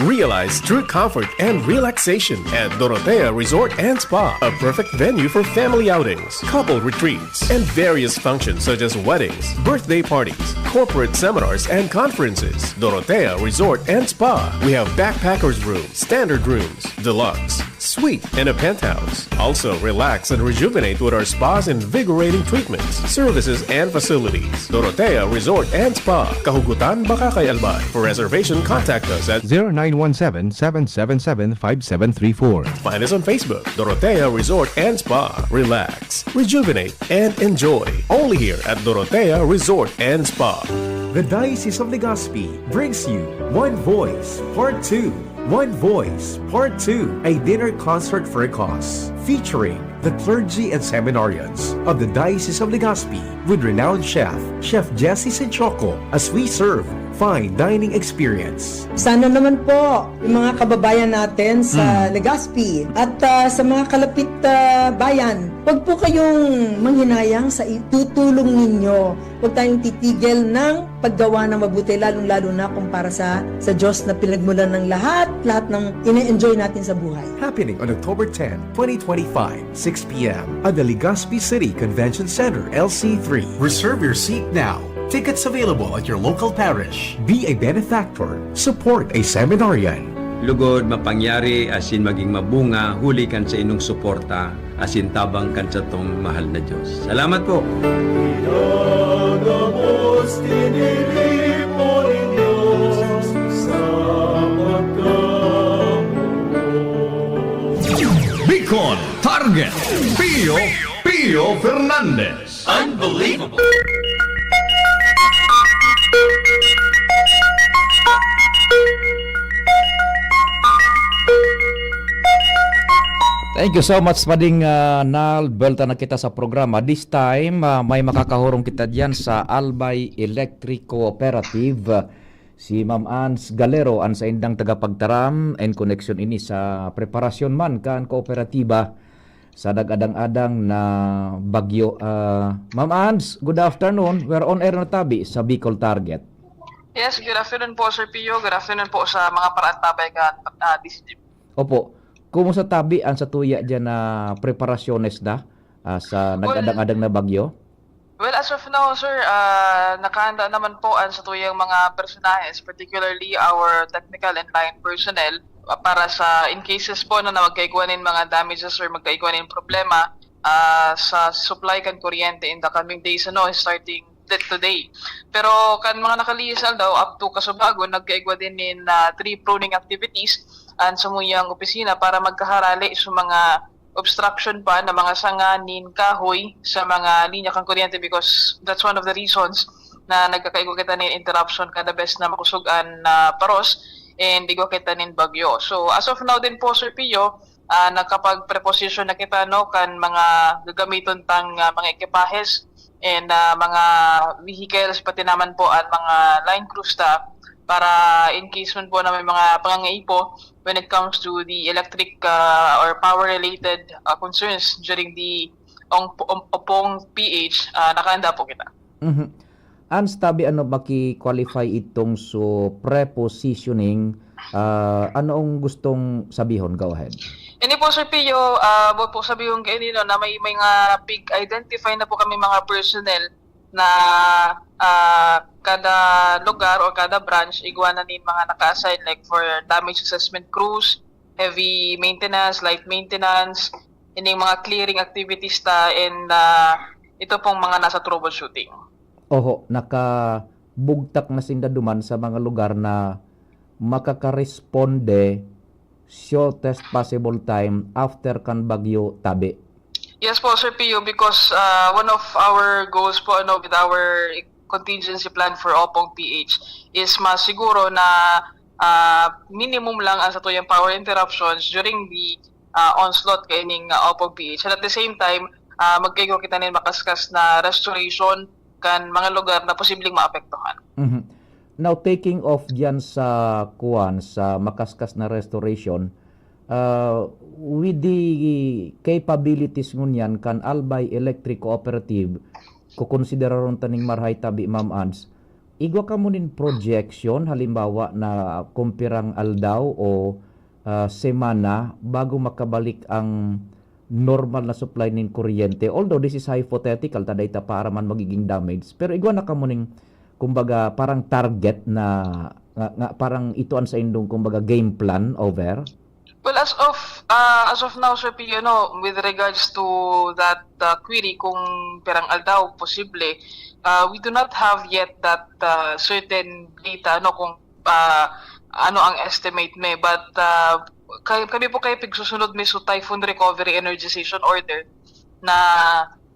Realize true comfort and relaxation at Dorotea Resort and Spa, a perfect venue for family outings, couple retreats, and various functions such as weddings, birthday parties, corporate seminars, and conferences. Dorotea Resort and Spa. We have backpackers room, standard rooms, deluxe, suite, and a penthouse. Also, relax and rejuvenate with our spa's invigorating treatments, services, and facilities. Dorotea Resort and Spa, Kahugutan, Bacacay, Albay. For reservation, contact us at zero nine one seven, seven seven seven, five seven three four. Find us on Facebook, Dorotea Resort and Spa. Relax, rejuvenate, and enjoy. Only here at Dorotea Resort and Spa. The Diocese of Legazpi brings you One Voice Part two. One Voice Part two, a dinner concert for a cause, featuring the clergy and seminarians of the Diocese of Legazpi with renowned chef, Chef Jesse Sinchoco, as we serve fine dining experience. Sana naman po, yung mga kababayan natin sa Legazpi at ah, sa mga kalapit ah, bayan, huwag po kayong manghinayang sa itutulong ninyo. Huwag tayong titigil ng paggawa ng mabuti, lalong-lalo na kung para sa, sa Diyos na pinagmulan ng lahat, lahat ng ine-enjoy natin sa buhay. Happening on October ten, twenty twenty-five, six p.m. at the Legazpi City Convention Center, L C three. Reserve your seat now. Tickets available at your local parish. Be a benefactor. Support a seminarian. Lugod, mapangyari asin maging mabunga huli kan sa inong suporta asin tabang kan satong mahal na Dios. Salamat po! Bicol Target, P Pio Fernandez. Unbelievable. Thank you so much, Pading uh, Nal. Buwelta na kita sa programa. This time, uh, may makakahurong kita diyan sa Albay Electric Cooperative. Si Ma'am Ans Galero an saindang tagapagtaram, and koneksyon ini sa preparasyon man kan kooperatiba sa nag-adang-adang na bagyo. Ah, Ma'am Ans, good afternoon. We're on air na tabi sa Bicol Target. Yes, good afternoon po, Sir Pio. Good afternoon po sa mga paraantabay kan ah, D C G. Opo. Kumusta tabi ang satuya diyan na preparasyones na ah, sa nag-adang-adang na bagyo? Well, as of now, sir, ah, nakahanda naman po ang satuyang mga personahes, particularly our technical and line personnel, ah, para sa in cases po na, na magkaigwa nin mga damages or magkaigwa nin problema ah, sa supply kan kuryente in the coming days, ano, starting th- today. Pero kan mga nakalihis aldaw, up to kasubago, nagkaigwa din nin ah, tree pruning activities an samuyang opisina para magkaharali sa mga obstruction pa na mga sanga nin kahoy sa mga linya kan kuryente, because that's one of the reasons na nagkakaigwa kita nin interruption kada bes na makusog an ah, paros and igwa kita nin bagyo. So as of now din po, Sir Pio, ah, nakapag-preposition na kita, no, kan mga gagamiton tang ah, mga ekipahes and ah, mga vehicles, pati naman po ang mga line crews ta para in case man po na may mga pangangaipo when it comes to the electric ah, or power related ah, concerns during the ong, ong, opong P H, ah, nakahanda po kita. Mhm. Ans tabi, ano, maki-qualify itong so prepositioning? Ah, ano ang gustong sabihon? Go ahead. Ini po, Sir Pio, ah, buot po sabihon kaini, no, na may mga pig-identify na po kami mga personnel na ah, kada lugar or kada branch igwa na nin mga naka-assign, like for damage assessment crews, heavy maintenance, light maintenance, ining mga clearing activities ta, and ah, ito pong mga nasa troubleshooting. Oho, nakabugtak na sinda duman sa mga lugar na makakaresponde shortest possible time after kan bagyo tabi. Yes po, Sir Pio, because ah, one of our goals po, ano, with our contingency plan for Opong P H is masiguro na ah, minimum lang ang satuyang power interruptions during the ah, onslaught kaining ah, Opong P H. And at the same time, ah, magkaigwa kita nin makaskas na restoration kan mga lugar na posibleng maapektuhan. Mhm. Now, taking off diyan sa kuwan, sa makaskas na restoration, ah, with the capabilities ngunyan kan Albay Electric Cooperative, kukonsideraron ta ning marahay tabi, Ma'am Ans, igwa kamo nin projection, halimbawa, na kung pirang aldaw o ah, semana bago makabalik ang normal na supply nin kuryente. Although this is hypothetical, ta dai ta pa aram an magiging damage. Pero igwa na kamo ning, kumbaga, parang target na, nga, nga parang ito an saindong, kumbaga, game plan over? Well, as of ah, as of now, Sir Pio, no, with regards to that ah, query kung pirang aldaw posible, ah, we do not have yet that ah, certain data, no, kung ah, ano ang estimate mi. But ah, kay, kami po kay pigsusunod mi so typhoon recovery energization order na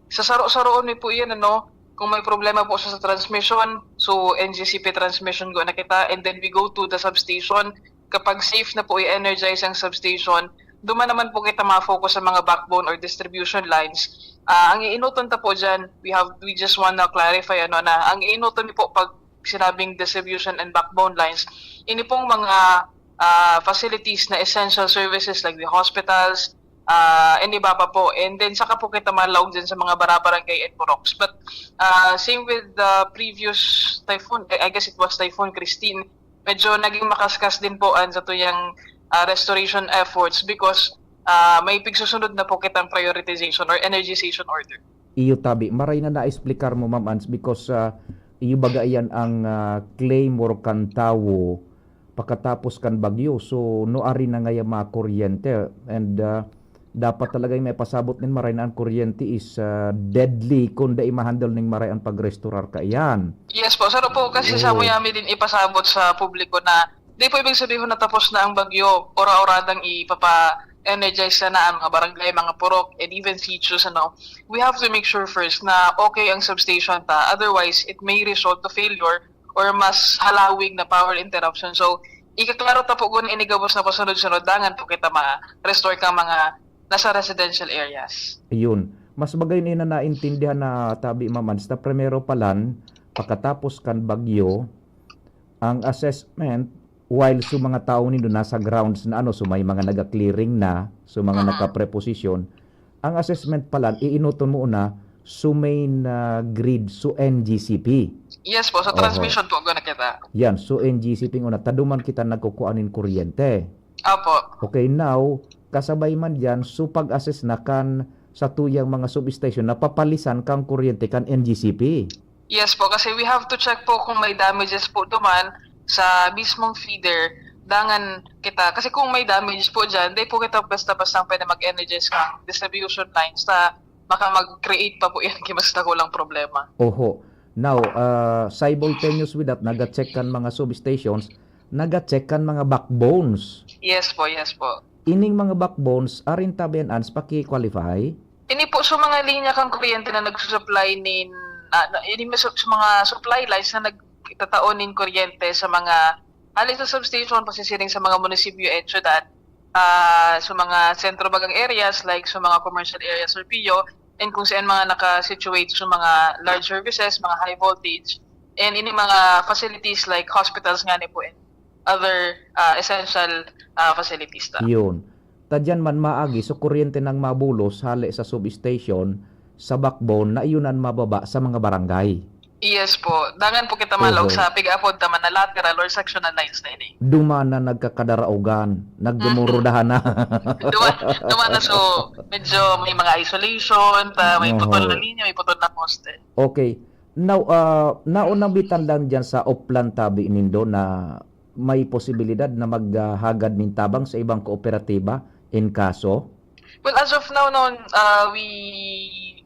sasaro-saroon mi po iyan, ano, kung may problema po sa, sa transmission, so N G C P transmission go na kita, and then we go to the substation. Kapag safe na po i-energize ang substation, duman naman po kita ma-focus sa mga backbone or distribution lines. Ah, ang iinuton ta po dyan, we have, we just wanna clarify, ano, na ang iinuton mi po pag sinabing distribution and backbone lines, ini pong mga ah, facilities na essential services like the hospitals, ah, and iba pa po. And then saka po kita malaog dyan sa mga barabarangay and puroks. But ah, same with the previous typhoon, I I guess it was Typhoon Christine, medyo naging makaskas din po ang satuyang ah, restoration efforts because ah, may pigsusunod na po kitang prioritization or energization order. Iyo tabi, maray na naexplikar mo, Ma'am Ans, because ah, iyo baga iyan ang ah, claim or kan tawo pakatapos kan bagyo. So, nuari na ngaya makuryente. And ah, dapat talaga yung maipasabot nin maray na ang kuryente is ah, deadly kung dai ma-handle ning maray ang pagrestorar kaiyan. Yes po, saro po, kasi Oo. Samo yami din ipasabot sa publiko na di po ibig sabihin na tapos na ang bagyo, ora-oradang ipapa energized na na ang mga barangay, mga purok, and even sitios, ano, we have to make sure first na okay ang substation ta. Otherwise, it may result to failure or mas halawig na power interruption. So, ikaklaro ta po guna ini gabos na pasunod-sunod, dangan po kita ma-restore kang mga nasa residential areas. Ayun. Mas bagay na naintindihan na tabi, Ma'am Ans, na primero pa lang, pakatapos kan bagyo, ang assessment, while sa mga tao nindo nasa grounds na ano, so may mga naga-clearing na, so mga Mhm. naka-preposition, ang assessment pala, iinoton mo na sa main, ah, grid, so N G C P. Yes po, sa Oho. transmission po, guna kita. Yan, so N G C P ang una, taduman kita nagkukuha nin kuryente. Opo. Okay, now, kasabay man dyan, so pag-assess na kan sa tuyang mga substation, napapalisan kang kuryente kan N G C P. Yes po, kasi we have to check po kung may damages po duman sa mismong feeder. Dangan kita, kasi kung may damage po dyan, di po kita basta-basta pwede mag-energize ng distribution lines na baka mag-create pa po yan ng mas dakulang problema. Oho. Now, ah, simultaneous with that, naga-check kan mga substations, naga-check kan mga backbones. Yes po, yes po. Ining mga backbones, arin tabi an ans paki-qualify? Ini po sa mga linya kang kuryente na nagsusupply nin, ah, na, ini sa, sa mga supply lines na nagtatao nin kuryente sa mga, hali sa substation, pasisiring sa mga munisipyo at syudad, ah, sa mga sentro bagang areas like sa mga commercial areas, Sir Pio, and kung saan mga naka-situate sa mga large services, mga high voltage, and ini mga facilities like hospitals nga ni po and other, ah, essential, ah, facilities ta. Yun. Tadyan man maagi, so kuryente nang mabulos hali sa substation, sa backbone, na iyon ang mababa sa mga barangay. Yes po. Dangan po kita malaog Oho. sa pig-apod ta man na lateral or sectional lines na ini. Duman na nagkakadaraogan, nagdumurudahan na. Mhm. Duman, duman na, so, medyo may mga isolation, ta, may putol na Oho. linya, may putol na poste. Okay. Now, ah, naonabitan lang dyan sa Oplan tabi nindo na may posibilidad na maghagad nin tabang sa ibang kooperatiba in kaso? Well, as of now, no, uh, we,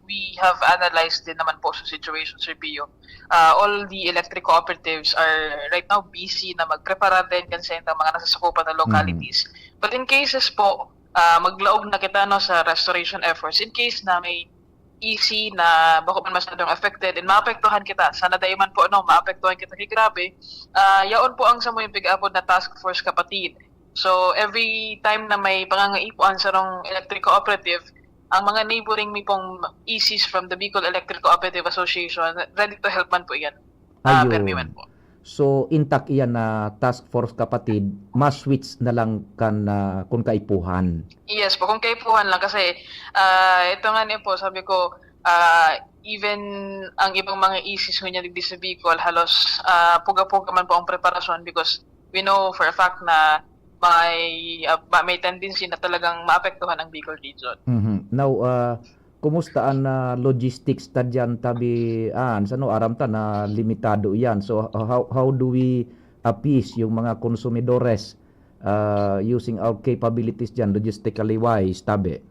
we have analyzed din naman po sa situation, Sir Pio. Uh, all the electric cooperatives are right now busy na magprepara din kan sa mga nasasakupan na Mhm. localities. But in cases po, ah, maglaog na kita, no, sa restoration efforts. In case na may E C na bako man masyadong affected and maapektuhan kita, sana dai man po, no, maapektuhan kita ki grabe, ah, yaon po ang samuyang pig-apod na Task Force Kapatid. So, every time na may pangangaipo an sarong electric cooperative, ang mga neighboring mi pong E Cs from the Bicol Electric Cooperative Association, ready to help man po iyan. Ah, Ayun. permi man po. So, intact iyan na Task Force Kapatid, ma-switch na lang kan, ah, kun kaipuhan. Yes po, kung kaipuhan lang kasi, ah, ito nga niya po, sabi ko, ah, even ang ibang mga E Cs ngunyan digdi sa Bicol, halos, ah, puga-puga man po ang preparasyon because we know for a fact na may, ah, ma-, may tendency na talagang maapektuhan ang Bicol region. Mhm. Now, ah, kumusta an, ah, logistics ta diyan tabi, ah, sa no, aram ta na limitado iyan. So, how, how do we appease yung mga konsumidores, ah, using our capabilities diyan, logistically wise, tabi?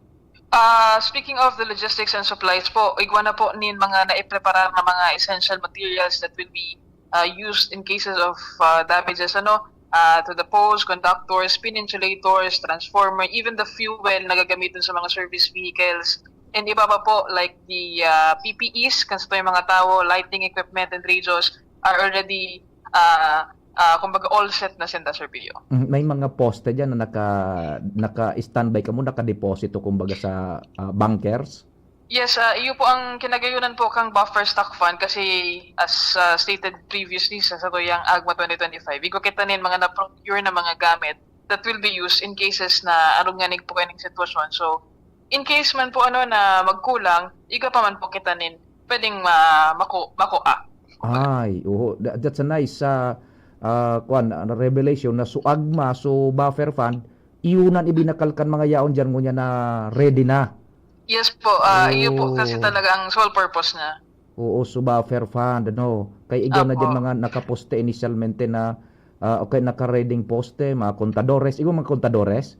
Ah, speaking of the logistics and supplies po, igwa na po nin mga naipreparar na mga essential materials that will be, ah, used in cases of, ah, damages, ano, ah, to the poles, conductors, pin insulators, transformer, even the fuel na gagamitin sa mga service vehicles. And iba pa po, like the, ah, P P Es, kan sa mga tao, lighting equipment and radios are already, ah, ah, kumbaga all set na sinda, Sir Pio. Mm, may mga poste diyan na naka-, naka-standby kamo, nakadeposito kumbaga sa, ah, bunkers? Yes, ah, iyo po ang kinagayunan po kang buffer stock fund kasi as, ah, stated previously sa satuyang AGMA twenty twenty-five, igwa kita nin mga na-procure na mga gamit that will be used in cases na arog nga nagpo kaining sitwasyon. So, in case man po, ano, na magkulang, igwa pa man po kita nin pwedeng ma-, maku-, makua. Ay, oho. Tha-, that's a nice, ah, ah, kwan, ah, revelation na so AGMA, so buffer fund, iyonan ibinakal kan mga yaon diyan ngunyan na ready na. Yes po, ah, iyo po kasi Oh. talaga ang sole purpose niya. Oo, so buffer fund, ano. Kaya igwa na diyan Opo. mga nakaposte inisyalmente na, ah, okay, naka-reading poste, mga kontadores. Igwa mga kontadores?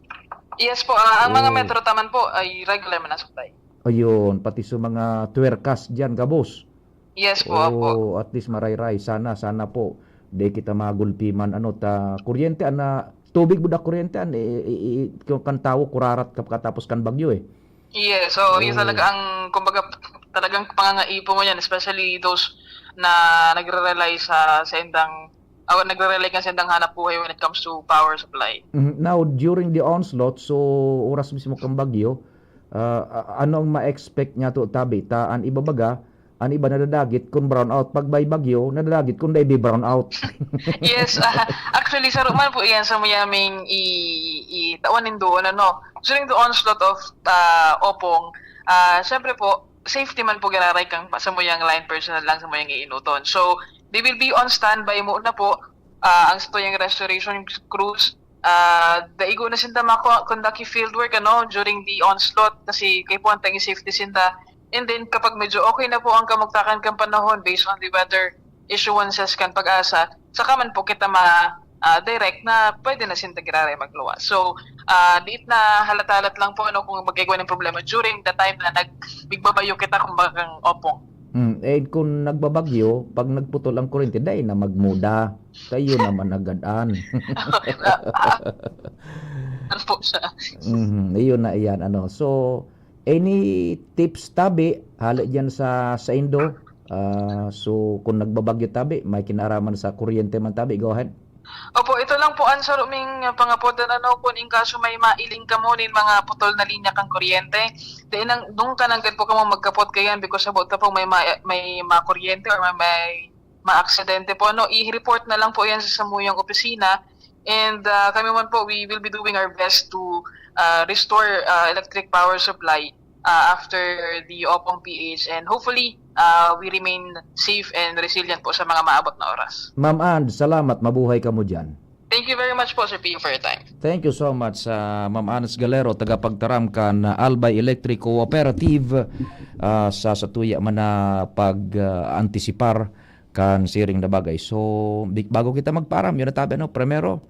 Yes po, ah, ang mga Oo. metro ta man po ay regular man ang supply. Ayun, pati sa mga tuwerkas diyan, gabos. Yes po, opo. Oh, at least marayray. Sana, sana po, di kita magulpi man, ano, ta, kuryente, ana, tubig buda kuryente an i i i kan tawo kurarat ka pagkatapos kan bagyo, eh. Yes, so yun Oo. talaga ang kumbaga talagang pangangaipo mo yan, especially those na nagre-rely sa sa indang ah, nagre-rely kan sa indang hanap buhay when it comes to power supply. Mhm. Now, during the onslaught, so oras mismo kan bagyo, ah, a ano ang ma-expect niyato tabi ta an iba baga, an iba nadadagit kun brown out, pag may bagyo nadadagit kun dai bi brown out. Yes, ah, actually saro man po iyan sa muyaming i i tawan nindo ano, during the onslaught of ah, Opong, ah, siyempre po safety man po giraray kang samuyang line personnel lang samuyang iinuton. So, they will be on standby muna po ah, ang satuyang restoration crews ah, daigo na sinda mako conduct field work ano during the onslaught kasi kaipuhan tang safety sinda. And then kapag medyo okay na po ang kamugtakan kan panahon based on the weather issuances kan PAGASA, saka man po kita ma ah, direct na pwede na sinda giraray magluwas. So, ah, diit na halat-halat lang po ano kung magkaigwa ng problema during the time na nag bigbabayo kita kumbaga kang Opong. Hmm, eh, kung nagbabagyo, pag nagputol ang kuryente, dai na magmuda. Kayo naman nagadan. Ah, ah, ano po siya? Mhm, iyon na iyan, ano. So, any tips tabi, hali diyan sa saindo? Ah, so, kung nagbabagyo tabi, may kinaaraman sa kuryente man tabi, go ahead. Opo, ito lang po an saro ming pangapodan ano, kun in kaso may mailing kamo nin mga putol na linya kan kuryente, dai nang dun ka nanggad po kamo magkapot kaiyan because habo ta po may ma may makuryente or may may maaksidente po ano, i-report na lang po yan sa samuyang opisina. And ah, kami man po, we will be doing our best to ah, restore ah, electric power supply ah, after the Opong P H and hopefully ah, we remain safe and resilient po sa mga maabot na oras. Ma'am Ann, salamat. Mabuhay kamo diyan. Thank you very much po, Sir Pio, for your time. Thank you so much sa Ma'am Ann Esgalero, tagapagtaram kan Albay Electric Cooperative, ah, sa satuya man na pag-antisipar kan siring na bagay. So, di, bago kita magpaaram, yun na tabi, ano, primero,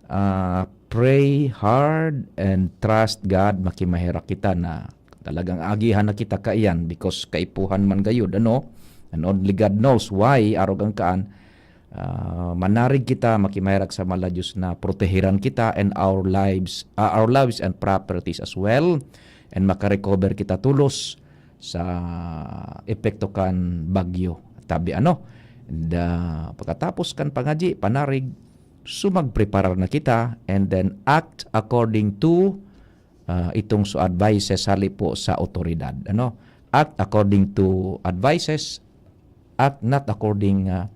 ah, pray hard and trust God. Makimaherak kita na talagang agihan na kita kaiyan because kaipuhan man gayud, ano? And only God knows why, arog ang kaan. Ah, manarig kita, makimaherak sa Mahal na Diyos na proteheran kita and our lives, ah, our lives and properties as well. And makarecover kita tulos sa epekto kan bagyo. Tabi ano? And, ah, pagkatapos kan pangadyi, panarig, so magpreparar na kita and then act according to ah, itong so advices hali po sa awtoridad, ano? Act according to advices, act not according, ah,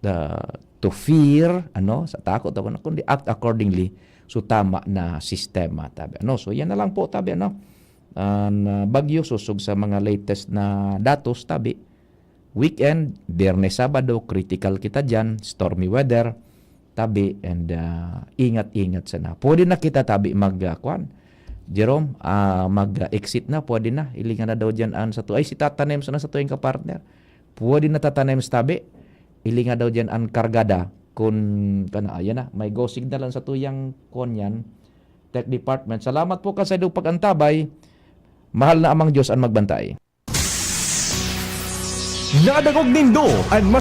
the, to fear, ano, sa takot, kundi act accordingly so tama na sistema, tabi, ano? So, yan na lang po, tabi, ano? An, ah, bagyo, sosog sa mga latest na datos, tabi, weekend, Biyernes, Sabado, critical kita diyan, stormy weather, tabi, and, ah, ingat-ingat sana. Pwede na kita, tabi, mag, ah, kwan, Jerome, ah, mag, ah, exit na, pwede na. Ilingan na daw diyan an sato, ay, si Tata Nems na satuyang kapartner. Pwede na, Tata Nems, tabi. Ilingan daw diyan an kargada. Kun, kana, ayan na, may go signal an satuyang kwan yan, tech department. Salamat po kan saindong pag-antabay. Mahal na Amang Diyos an magbantay. Nadangog nindo an